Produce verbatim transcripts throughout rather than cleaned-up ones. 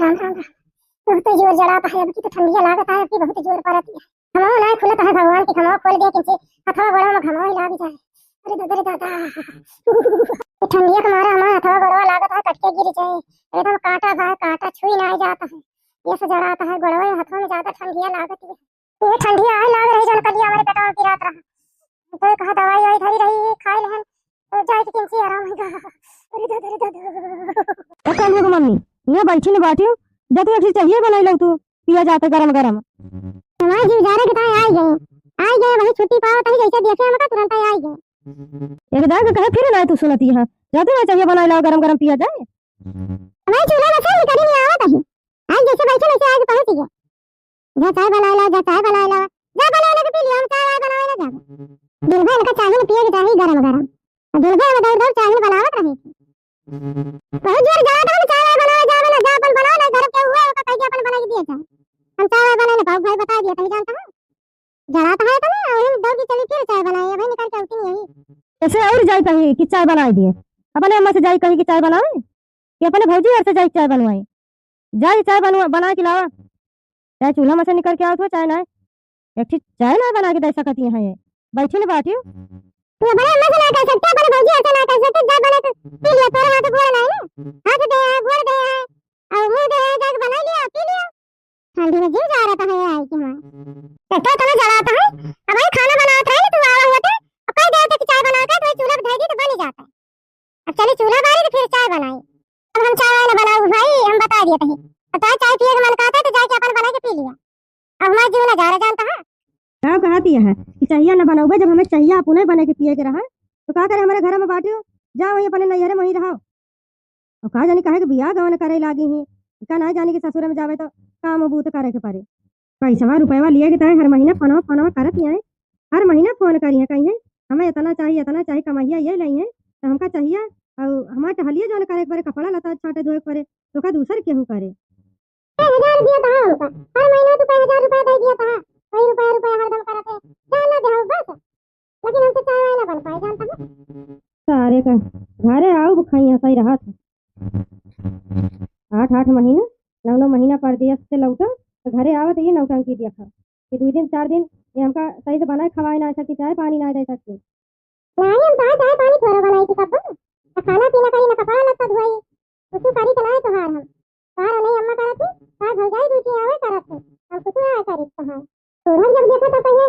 राम राम राम। बहुत जोर जड़ात है, अब की तो ठंडिया लागत है, अब की बहुत जोर परत है। घमवा नाहीं खुलत है भगवान की, घमवा खोल दे किंची, हथवा गोड़वा में घमवा ही लाग जाए। अरे दादा रे दादा। ये ठंडिया के मारे हमार हथवा गोड़वा लागत है, कटके गिर जाए। एकदम कांटा बा, कांटा छुई नाहीं जात है। ये से जड़ात है गोड़वा, हथवा में ज्यादा ठंडिया लागत है। ये ठंडिया आए लाग रही, जौन कलिया हमारे पेटवा में पिरात रहा। तो कहा दवाई वाई धरी रही, खाए लेहन, तो जाए के किंची आराम होगा। अरे दादा रे दादा। ए कालू के मम्मी, यहाँ बैठी न बाटियो, जा तू एक ठे चाहिए बनाई लऊ तू, पिया जाते गरम गरम। हमारे जीव जारे के ताई आई गए, आई गए, वही छुट्टी पावत ही, जैसे देखे हमका तुरंत आई गए। एक दाग कहे फिर ना तू सुनती है, जा तू ना चाहिए बनाई लाओ गरम गरम पिया जाए। हमारे चूल्हा में से निकली नहीं आवत ही, आज जैसे बैठे वैसे आज पहुँच गए। जा चाय बनाए ला, जा चाय बनाए ला, जा बनाए ला के पी लिया, हम चाय वाय बनाए ला जाबे। दिन भर इनका चाही न पिए के चाही गरम गरम। और दिन भर में दौड़ दौड़ चाही न बनावत रही थी। बहुत जोर जला था ना, चाय वाय बनाए जाबे ना, जा अपन बनाओ ना, घर के हुआ ओका कह के अपन बनाए के दिए जाए। हम चाय वाय बनाए ना पाऊ, भाई बता दिया, कहीं जानता है। जला तो है तो ना, वही दौड़ के चली फिर चाय बनाए, अभी निकल के उठी नहीं यही। ऐसे और जाए कहीं कि चाय बनाए दिए, अपने अम्मा से जाए कहीं कि चाय बनाए, कि अपने भौजी घर से जाए चाय बनवाए। जाए चाय बनवा, बना के लावा। चाहे चूल्हा में से निकल के आवत हो, चाहे ना। एक ठे चाय ना बना के दे सकती हैं ये। बैठी न बाटी। तू अपने अम्मा से ना कह सकते, अपने भौजी से ना कह सकते, जा बना के पी लिया, तोरे हाथ गोड़ ना है ना। हाथ दे है, गोड़ दे है, और मुंह दे है, जाके बना लिया, पी लिया। ठंडी में जीव जा रहता है ये आई कि हमार। एक तो इतना जलाता है, अब भाई खाना बनावत रहे ना, तू आवा हुआ थे, और कई देर तक चाय बना के तो चूल्हा पे धर दी तो बन ही जाता है। अब चली चूल्हा बारी तो फिर चाय बनाई। अब हम चाय वाय ना बनाऊ भाई, हम बता दिए तही। अब तो चाय पिए के मन कहता है तो जाके अपन बना के पी लिया। अब हमारा जीव ना जा रहा जानता है। का कहती है कि चाहिया ना बनाऊ, जब हमें चाहिया अपने बने के पिए के रहा तो का करे, हमारे घर में बाटियो, जाओ वहीं अपने नैहरे में वहीं रहो। और का जानी काहे के बियाह गवन करे लागी ही, का ना जानी कि ससुर में जावे तो काम बूत करे के पड़े। पैसवा रुपयवा लिए के ताई हर महीना फोनवा फोनवा करत ही हैं, हर महीना फोन करी हैं, कही हैं हमें इतना चाहिए, इतना चाहिए, कमैया ये लई हैं, तो हमका चाहिए। और हमार टहलिए जौन करे के पड़े, कपड़ा लत्ता छाटे धोए के पड़े, तो का दूसर केहू करे। कई हजार दिया था हमका, हर महीना तू कई हजार रुपया दे दिया था, वही रुपया रुपया हरदम करत है, जान ना दे बस। लेकिन हमसे चाय वाय ना बन पाए, जानता है। सारे का घरे आउब खाइया सही रहत है। आठ आठ महीना, नौ नौ महीना परदेस से लौटा तो घरे आवत ये नौटंकी देखा कि दुइ दिन चार दिन ये हमका सही से बनाए खवाए ना सकती, चाय पानी ना दे सकती। नाहीं, हम चाय, चाय पानी थोड़ा बनाई थी कब्बो। ना खाना पीना करी, ना कपड़ा लत्ता धोई। कुछ करी तो नाहीं तोहार हम। तोहार नहीं अम्मा करत थी, तोहार भौजाई दूसरी आवे करत थी। हम कुछ ना करी तोहार। तोहर जब देखा तो कहिए,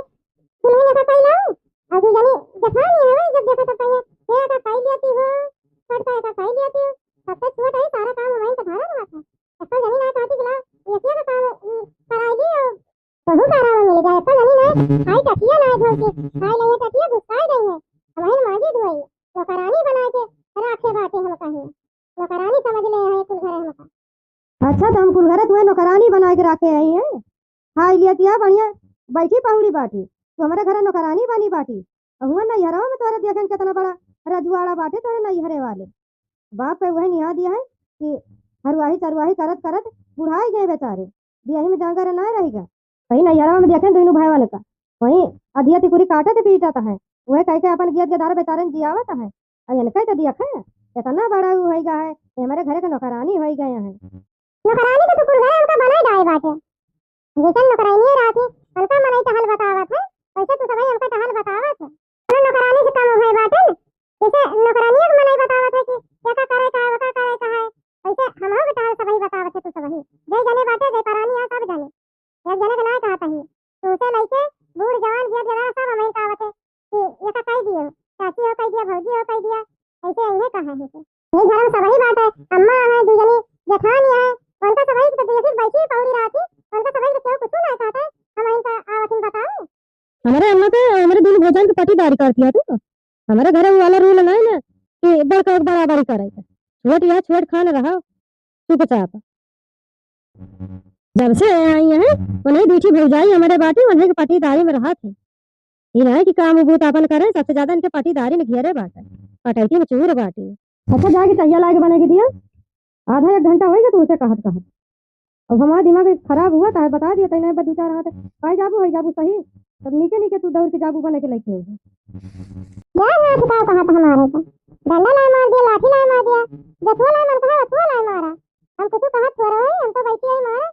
"तू नहीं ऐसा कही लाऊ?" और तू जानी जेठानी है, वही जब देखा तो कहिए, "ये ऐसा कही लिया थी हो, छोट का ऐसा कही लिया थी हो।" तब तक छोट है, सारा काम हमारे तो भारा हुआ था। तब तो जानी ना कहती कि लाओ, ये क्या का काम, उम, कराई ली और बहू का आराम मिल जाए, तो जानी ना, खाई टटिया ना धोई के, खाई नहीं टटिया गुस्साई गई है। हमारे मांगी धोई, नौकरानी बना के राखे बाटे हम कहीं। नौकरानी समझ ले हैं कुल घरे हमका। अच्छा, तो हम कुल घरे तुम्हें नौकरानी बना के राखे आई हैं? खाई लिया किया बढ़िया, बैठी पहुड़ी बाटी, तू हमारे घरे नौकरानी बनी बाटी। और हुआ नैहरवा में तोरे देखेन कितना बड़ा रजवाड़ा बाटे तोरे नैहरे वाले। बाप पे वही निहा दिया है कि हरवाही चरवाही करत करत बुढ़ाई गए बेचारे, बियाही में जांगर ना रह गए। वही नैहरवा में देखेन दोनों भाई वाले का, वही अधिया तिकुरी काटत पीटत है, वह कह के अपन गियत गदार बेचारन जियावत है। और इनका तो देखे, इतना बड़ा उ होई गा है, ये हमारे घरे के नौकरानी होई गए हैं। नौकरानी के तो कुल घरे उनका बनाए डाए बाटे। जैसन नौकरानिये रहत है, उनका मनई टहल बतावत है, वैसे तू सबही हमका टहल बतावत है। कोनो नौकरानी से कम भय बाटे न? जैसे नौकरानिये के मनई बतावत है कि एका करे का है, ओका करे का है, वैसे हमहू के टहल सबही बतावत है तू सबही। जे जने बाटे, जे परानी आ सब जने। एक जने के नाय कहत ही, तू से लइके बूढ़ जवान जियत जवान सब हमही कहत है कि एका कह दियो, चाची हो कह दिया, भौजी हो कह दिया, ऐसे इन्हें कहा है। ये घर में सबही बाटे, अम्मा है, दू जनी जेठानी है, उनका सबही के तो देखी बैठी पौड़ी रहती, उनका सबही के केहू कुछ ना कहते, हम इनका आवत इन बताओ। हमारे अम्मा के, हमारे दोनों भौजाइन के पटीदारी करती है तू। हमारे घरे वो वाला रूल नहीं ना कि बड़का के बराबरी करे के। छोट या छोट खान रहा चुपचाप। जब से आई हैं, उन्हीं दूठी भौजाई हमारे बाटी, उन्हीं के पटीदारी में रहत है। ई नहीं कि काम बूत आपन करे, सबसे ज्यादा इनके पटीदारी में घेरे बाटे, पटैती में चूर बाटी। अच्छा, जाके चाहिया लाके बना के दिया, आधा एक घंटा होइगा तुमसे कहत कहत। अब हमारा दिमाग खराब हुआ था, बता दिया तैने बस दू चार हाथ, पाई जाबू, होई जाबू सही, तब नीके नीके तू दौड़ के जाबू बने के लेके होगा। क्या हाथ का कहत हमारे को? डंडा लाए मार दिया, लाठी लाए मार दिया, जथुआ लाए मन कहा, वथुआ लाए मारा। हम कुछ कहत थोड़ा है, हम तो बैठी है मारा,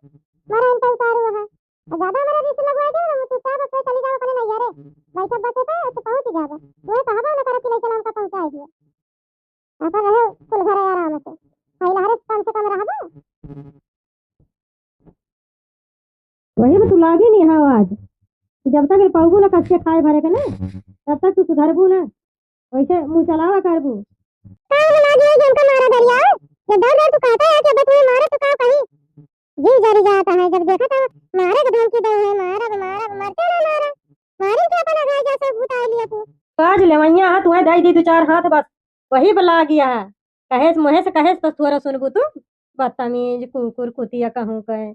मारा इनका उतारू है। और ज्यादा हमारा रिस्क लगवा दे, हम चुपचाप से चली जाओ अपने नैहरे। बैठब बसे पे, ऐसे पहुँच जाबो। वही कहबो न करो कि ले चला हमका पहुँचाई दिया। अपन रहे कुल घर आराम से। खाई लहरे कम से कम रहबो। वही में तू लागी नहीं हो आज। जब तक ये पौबू ना कच्चे खाए भरे के ना, तब तक तू सुधरबू ना। वैसे मुँह चलावा करबू। काम ना दिए कि हमका मारा दरिया। ये दर दर तू कहता है कि अब तुम्हें मारा तो का कहीं? जी जरी जाता है जब देखा तो मारे के धमकी दे है, मारा, मारा, मरते ना मारा। मारे के अपना घर जैसे बुता लिया तू। काज लेवैया है, तुम्हें दे दी दो चार हाथ बस। वही बला गया है। कहेस मुँहे से कहेस तो थोड़ा सुनबू तू। बदतमीज कुकुर कुतिया कहूँ कहे।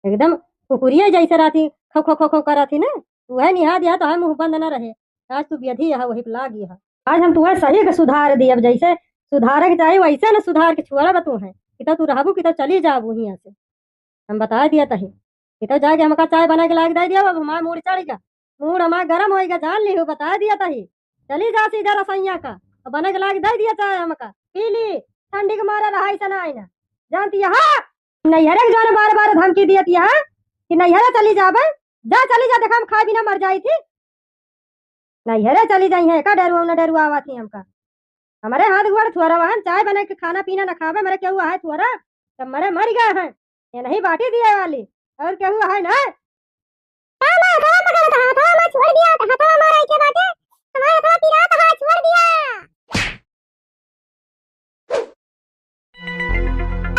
एकदम कुकुरिया जैसे रहती, खो खो खो खो करत ही ना। उहे निहा दिया तो है मुँह बंद न रहे। आज तू व्यधी है वही पे लागी है। आज हम तुम्हें सही के सुधार दियब, जैसे सुधारे के चाही वैसे न सुधार के छोड़ब तुम्हें। कि तो तू रहबू कि तो चली जाबू हियाँ से। हम बता दिया तही। कि तो जाके हमका चाय बना के लाके दे दिया, अब हमार मूड चढ़ गया, मूड हमार गरम होइगा, जान लिहो, बता दिया तही। चली जा सीधा रसोइया का, और बना के लाके दे दिया चाय हमका, पी ली, ठंडी के मारे रहाई से ना आई ना। जानती है, हाँ, नैहरे के जौन बार बार धमकी दियत है कि नैहरे चली जाबे, जा चली जा, देखा हम खाए बिना मर जाई थी। नैहरे चली जाई है, का डरुआ न डरुआवा थी हमका। हमारे हाथ गोड़ थोड़ा हम चाय बना के खाना पीना न खाबे, हमारे केहू है थोड़ा, तब मरे मर गए हैं। ये नहीं बाटी दिए वाली, और केहू है ना। का माँ, हथवा पकड़त है, हथवा माँ छोड़ दिया, तो हथवा मारा के बाटे, हमारा हथवा पिरात है, छोड़ दिया।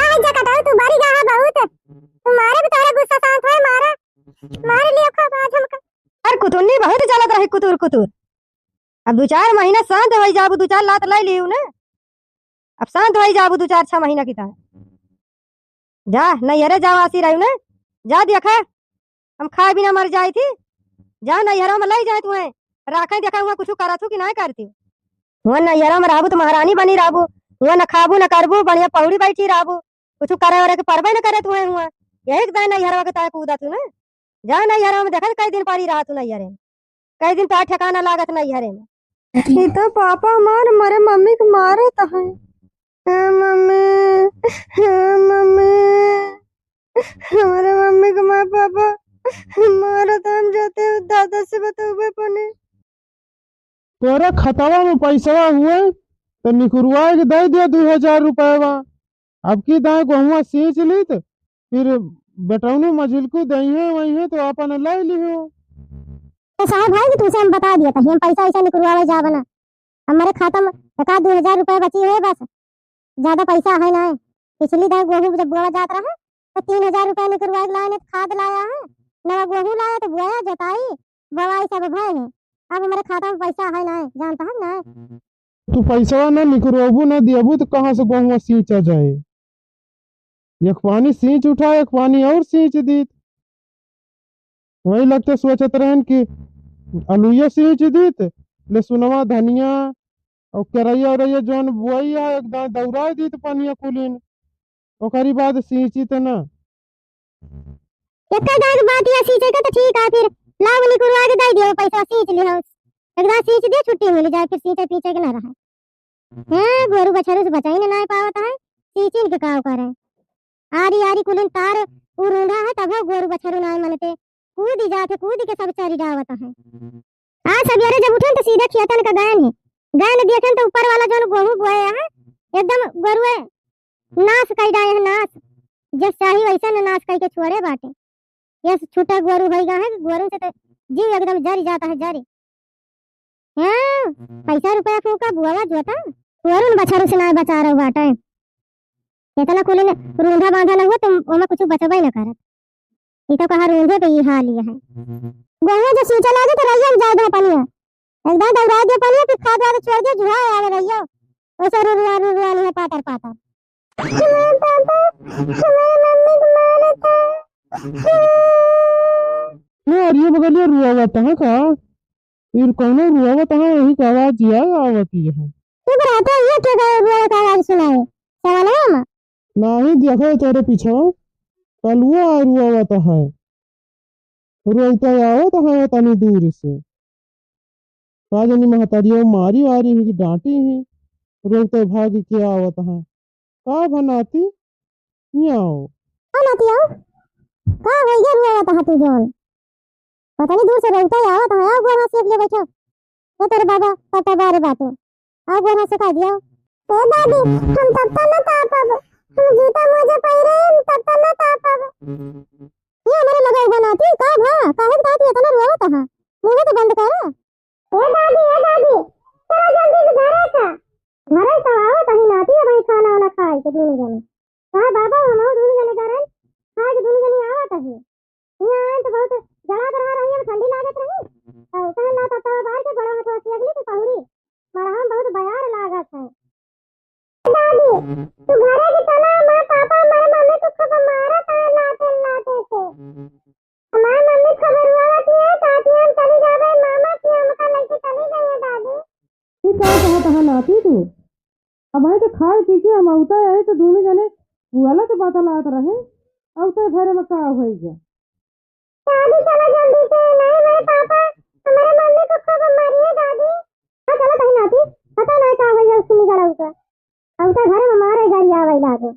आज जकटाऊ तू बड़ी गा है बहुत, तू मारे भी तोहरे गुस्सा शांत होए, मारा, मार लियो खूब आज हमका। अरे कुतुन्नी बहुत चलत रही कुतुर कुतुर। अब दो चार महीना शांत होई जाबू, दो चार लात लाई लियो ना, अब शांत होई जाबू दो चार छह महीना की तरह। जा नैहरे जावा आसी रही ना, जा देखा हम खाए बिना मर जाई थी। जा नैहरों में लई जाए तुम्हें, राखे देखा हुआ कुछ करत हो कि नहीं करती। हुआ नैहरों में रहबू तो महारानी बनी रहबू, हुआ न खाबू न करबू, बढ़िया पहुड़ी बैठी रहबू, कुछ करे वरे के परबे न करे तुम्हें हुआ। यही के दाए नैहरवा के ताए कूदत हूँ ना। जा नैहरवा में देखा कई दिन पड़ी रहा तू नैहरे में, कई दिन तार ठिकाना लागत नैहरे में। ई तो पापा हमार मरे मम्मी के मारत है। हाँ मम्मी, हाँ मम्मी, हमारे मम्मी के माँ पापा मारत, हम जाते दादा से बतौबे पने। तोरा खतवा में पैसवा हुए तो निकुरवाए के दे दिया दो हजार रुपयवा। अब की दाए गोहुआ सींच लीत, फिर बेटौनी मझिलकू दइहे वइहे तो अपन ले लिहो। तो साहब है कि तुमसे हम बता दिया था, हम पैसा वैसा निकुरवावे जाब ना। हमारे खाता में एक आध दो हजार रुपया बची है बस, ज्यादा पैसा है ना। पिछली दाई गोहूँ जब बोआ जात रहा तो तीन हजार रुपया निकुरवाए के लाए, नहीं तो खाद लाया है, नवा गोहूँ लाया तो बोया, जोताई, बोवाई सब भय है। अब हमारे खाता में पैसा है ना, जानता है ना। तू पैसा ना निकुरवाबू ना दियाबू तो कहाँ से गोहुआ सींचा जाए? एक पानी सींच उठा, एक पानी और सींच दीत। वही लगते सोचत रहन कि अलुइया सींच दीत, लहसुनवा, धनिया और करैया उरैया जौन बोई है, एक दाएं दौड़ाई दीत पनिया कुलिन, ओकरी बाद सींची त ना। एक दाएं बात या सींचे के तो ठीक है, फिर लाभ निकुरवा के दे दियो पैसा, सींच लिहो, एक दाएं सींच दियो, छुट्टी मिल जाए, फिर सींचे पीछे के ना रहे। हैं, गोरू बछरू से बचाई ना, ना पावत है, सींचिन के काव करे। आरी आरी कुलिन तार उ रूंधा है, तब गोरू बछरू ना मनते। कूद ही जात है, कूद के सब चरी डावत है। आज सवेरे जब उठन तो सीधे खेतन का गयन है। गयन देखन तो ऊपर वाला जौन गोहूँ बोए है, एकदम गोरुए नाश कई डाए है, नाश। जस चाही वैसे न नाश कई के छोड़े बाटे। यस छूटा गोरू होई गा है, गोरू से तो जीव एकदम जरी जाता है, जरी। हाँ, पैसा रुपया फूका, बुआवा जोता, गोरू न बछरू से ना बचा रहो बाटे। इतना कुली ने रूंधा बांधा न हुआ, तुम ओमे कुछ बचबे न करत। ई तो कहा रूंधे पे ई हाल ये है। गोहूँ जो सींचे लागे तो रहिया में जाए दे पनिया। एकदम दौड़ा दे पनिया, फिर खाद वाद छोड़ दे, जुहा आवे रहियो। ओसे रुरुआ, रुरुआ नहीं है, पातर, पातर। हमारे पापा, हमारे मम्मी को मारा था। ने अरिये बगलिया रुआवत है का? फिर कौनो रुआवत है, वही का आवाज या आवत ये है। चुप रहते, ये क्या गा-, रुआवत आवाज सुनाए? सवाल है हम? नाही देखो तोरे पीछे, कलुआ रुआवत है। रोते आवत है तनी दूर से। का जानी महतारिया मारी वारी ही कि डांटी ही, रोते भाग के आवत है। का भा नाती? यहाँ आओ। का नाती आओ? का भैया रुआवत हा तू जौन? पता नहीं दूर से रउता ही आवत हा, आओ गोड़ हाथ सेक ले बैठो। ए तोरे बाबा, तब तब बारे बाटे। आओ गोड़ हाथ सेका दिया। ए दादी, हम तब तब ना तापब। हम जूता मोजा पहिरे, हम तब तब ना तापब। ये हमरे लगे उबा नाती, का भा? काहे के नाती इतना रुआवत हा? मुँह तो बंद कर। ए दादी, ए दादी, चलो जल्दी से घरे का। घरे का आवत ही नाती, अबही खाना वाना खाए के दुनू जने। कहा बाबा, हम और दुनू जने घरे खाए के दुनू जने आवत ही। यहाँ आए तो बहुत जड़ा दरहा रही, हम ठंडी लागत रही। और कहन ला तब तब बाहर के बड़ा हाथ वाथ लगली तो पहुड़ी। मरहम बहुत बयार लागत है। दादी, तू घरे के चला, माँ पापा हमारे मम्मी को खूब मारत है लाते लाते से। हमार मम्मी खूब रुआवत है, चाहती हम चली जावे मामा की, हमका लेके चली गई है दादी। ई का कहत हा नाती तू? अबही तो खाए पी के हम अउते आए तो दुनू जने बुआला तो बतलात रहे, अउते भरे में का होई गया? दादी चलो जल्दी से, नहीं मेरे पापा हमारे मम्मी को खूब मारिए दादी। हाँ चलो कहीं नाती, पता नहीं का होई गया उसकी निगड़ा उनका। हमका घर में मारे गाड़ी आवे लागे।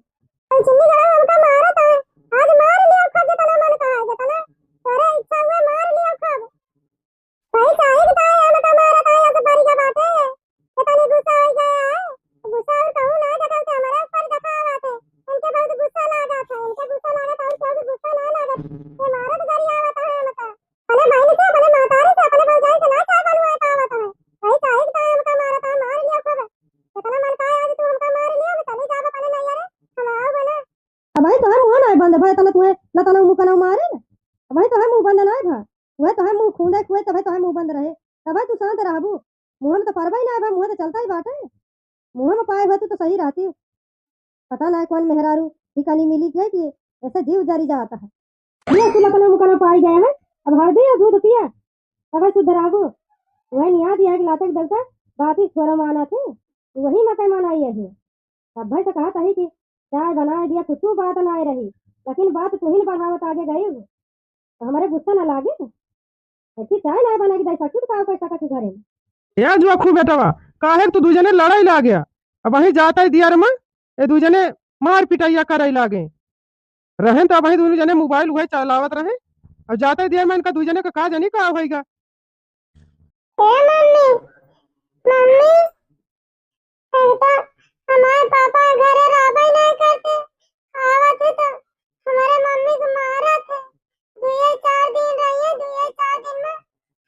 चल चुन्नी गड़ा हमका मारत है। आज मार लिया खूब, जितना मन कहा, जितना तोरे इच्छा हुआ मार लिया खूब। भाई काहे के ताए हमका मारत है, ऐसे बारी का बात है। पता नहीं गुस्सा हो गया है। गुस्सा और कहूँ ना, जब से हमारे ऊपर दफा आवत है। इनके बहुत गुस्सा लागत है, इनके गुस्सा लागत है, और क्यों भी गुस्सा ना लागत। ये मारत गाड़ी आवत है हमका। अपने बहिन से, अपने महतारी से, अपने भौजाई से ना चाय बनवाए पावत हमें। वही काहे के ताए हमका मारत है, मार लियो खूब। कितना मन का आज तू हमका मार लियो, हम चली जाब अपने नैहरे, हम आओ बना। अब भाई तोहे मुँह ना बंद भाई, तना तुहे लतना मुकना मारे न। अब भाई तोहे मुँह बंद ना भा, वह तोहे मुँह खूंदे खुए तबे तोहे मुँह बंद रहे, तबे तू शांत रहबू। मुँह में तो परबे ना भा, मुँह तो चलता ही बाटे। मुँह में पाए हुए तू तो सही रहती। पता ना कौन मेहरारू ठिकानी मिली गई कि ऐसे जीव जरी जाता है। ये कुल अपना मुकना पाई गया है, अब हर दे दूध पिया, तब शुद्ध रागो। वह नियाद यह लाते के दलता, बात ही थोड़ा माना थे, वही मकई माना ये है। अब भाई से कहा था कि चाय बनाए दिया, कुछ बात ना रही, लेकिन बात तू ही न बढ़ावत आगे गई। तो हमारे गुस्सा ना लागे। ऐसी चाय ना बना के दे सकती तो का कर सकत तू घरे में? ए जुआ खूब बेटवा, काहे तू दू जने लड़ाई लाग गया? अब वहीं जाता ही दिया रे माँ, ये दू जने मार पिटाइया करे लागे। रहन तो अब वहीं दोनों जने मोबाइल उहे चलावत रहे, और जाता ही दिया में इनका दू जने का का जानी का होइगा। ए मम्मी, मम्मी, एक तो हमारे पापा घरे रहबे नहीं करते, आवत है तो हमारे मम्मी को मारत है। दुए चार दिन रहिए, दुए चार दिन में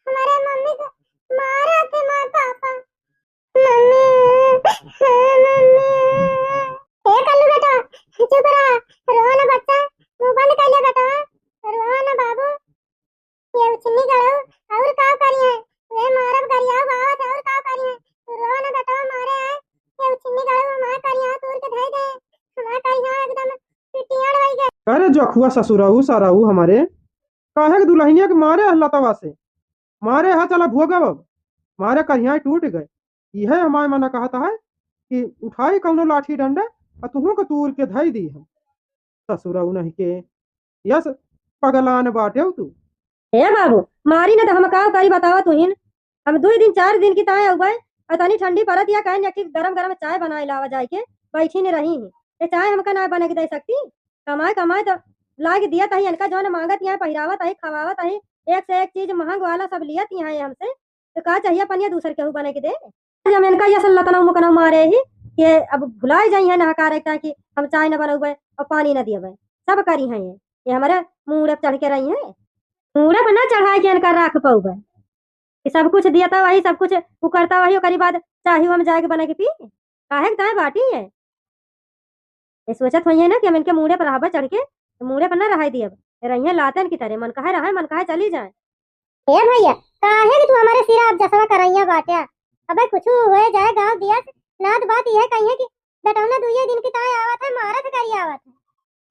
हमारे मम्मी को मारत है हमारे पापा। मम्मी, हाँ, मम्मी। ए कल्लू बेटा, चुप रहा, रो ना बच्चा, मुंह बंद कर ले बेटा, रो ना बाबू। ये उछिन्नी गड़ो, और का करी है? वे मारब गरियाओ बावत है, और का करी है? तू रो न बेटवा, मारे आए। ये उछिन्नी गड़ो, हमार करिया तोड़ के धई दे। हमार करिया एकदम पिटियाड़ वही गए। अरे जोखुआ ससुरऊ सरऊ हमारे, काहे के दुल्हनिया के मारे है लतवा से? मारे है, चला भोगब अब। मारे करिया टूट गए। यह हमारे मन कहता है कि उठाई कौनो लाठी डंडा और तुहू के तूर के धई दी हम। ससुरऊ नहीं के, यस पगलान बाटेउ तू। हे बाबू, मारी न त हम का करी बतावा तुहिन। हम दुई दिन चार दिन की ताए अउबे, अतनी ठंडी परत या कहन यकी गरम गरम चाय बनाए लावा जाए के, बैठी न रही ही। ये चाय हमका ना बना के दे सकती? कमाए कमाए त लाग दिया तही इनका जौन मांगत यहाँ पहिरावत है, खवावत है, एक से एक चीज महंग वाला सब लियत यहाँ हमसे, तो का चाहिए पनिया दूसर केहू बना के दे? जब इनका ये सल्लतनऊ मुकनऊ मारे ही कि अब भुलाई जाई है नहकारे का कि हम चाय न बनउबे और पानी न दियबे, सब करी हैं ये। ये हमारे मूड़े पे चढ़ के रही हैं, मूड़े पे न चढ़ाए के इनका राख पउबे कि सब कुछ दिया था वही सब कुछ उ करता वही, ओकरी बाद चाही हम जाए के बना के पी, काहे के दाएं बाटी है। ये सोचत होइहैं ना कि हम इनके मूड़े पर रहबे चढ़ के, तो मूड़े पर ना रहाई दियब। रहिहैं लातन की तरह, मन कहे रहे, मन कहे चली जाए। ए भैया, काहे कि तू हमारे सिरा अब जसवा करैया बाट्या। अबे कुछ होए जाए गाँव दिया से, नात बात यह कहिए कि बेटौना दुइये दिन की ताए आवत है, मारत करी आवत है।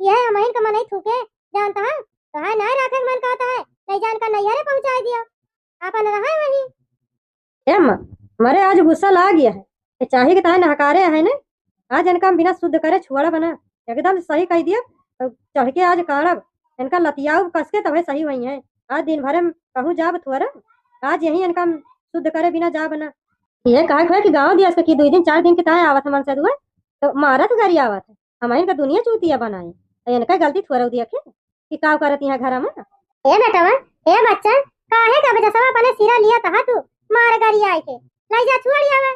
यह हमहिन का मनई थूके जानता है, कहा नाय राखे के मन कहता है, नहीं जान का नैहरे पहुँचाए दिया, आपन रहे वहीं। ए माँ, हमरे आज गुस्सा लाग गया है। ये चाही के ताहे नहकारे है ने, आज इनका हम बिना शुद्ध करे छुआड़ा बना, एकदम सही कह दिया। तो चढ़ के आज काढ़ब, इनका लतियाऊ कस के तबे सही हुई है। आज दिन भरे में कहूँ जाब थोड़ा, आज यही इनका हम शुद्ध करे बिना जाब ना। ये कहे हुए कि गाँव दिया कि दुई दिन चार दिन के ताहे आवत मन से दुआ, तो मारत गरियावत है, हमहिन का दुनिया चूतिया बनाई। तो इनका गलती थोड़ा देखे कि काव करत यहाँ घर में। ए बेटवा, ए बच्चा, काहे का वजह से अपने सिरा लिया तहा तू मार गरियाए के? लई जा छुअर आवे।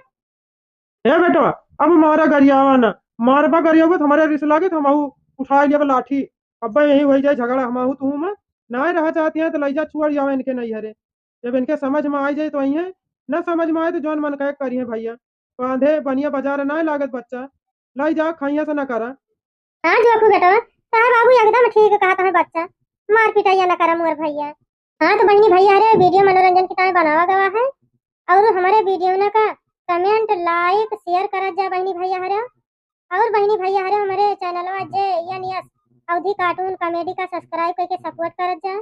ए बेटवा, अब मारा गरियावा ना, मारबा गरियावा तो हमारे रिस लागे तो हमहू उठाए लिया लाठी। अब यही वही जाए झगड़ा हमहू तू में ना रहा चाहती है तो लई जा छुअर आवे इनके नैहरे। जब इनके समझ में आई जाए तो आई है, ना समझ में आए तो जौन मन कहे करिए भैया। बांधे बनिया बाजार ना लागत बच्चा, लई जा खैया से ना करा। हाँ जोखू बेटवा, तोहार बाबू एकदम ठीक कहत है बच्चा, मार पिटाइया ना करा मोर भैया। हाँ तो बहिनी भैया रे, वीडियो मनोरंजन की ताई बनावा गवा है। और हमारे वीडियो ना का कमेंट, लाइक, शेयर करत जा बहिनी भैया हरे। और बहिनी भैया हरे, हमारे चैनलवा जे एन एस अवधी कार्टून कॉमेडी का सब्सक्राइब करके सपोर्ट करत जा।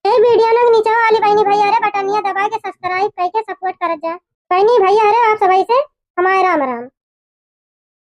ए वीडियो ना नीचे वाली बहिनी भैया हरे बटनिया दबा के सब्सक्राइब करके सपोर्ट करत जा। बहिनी भैया हरे, आप सभी से हमारे राम राम।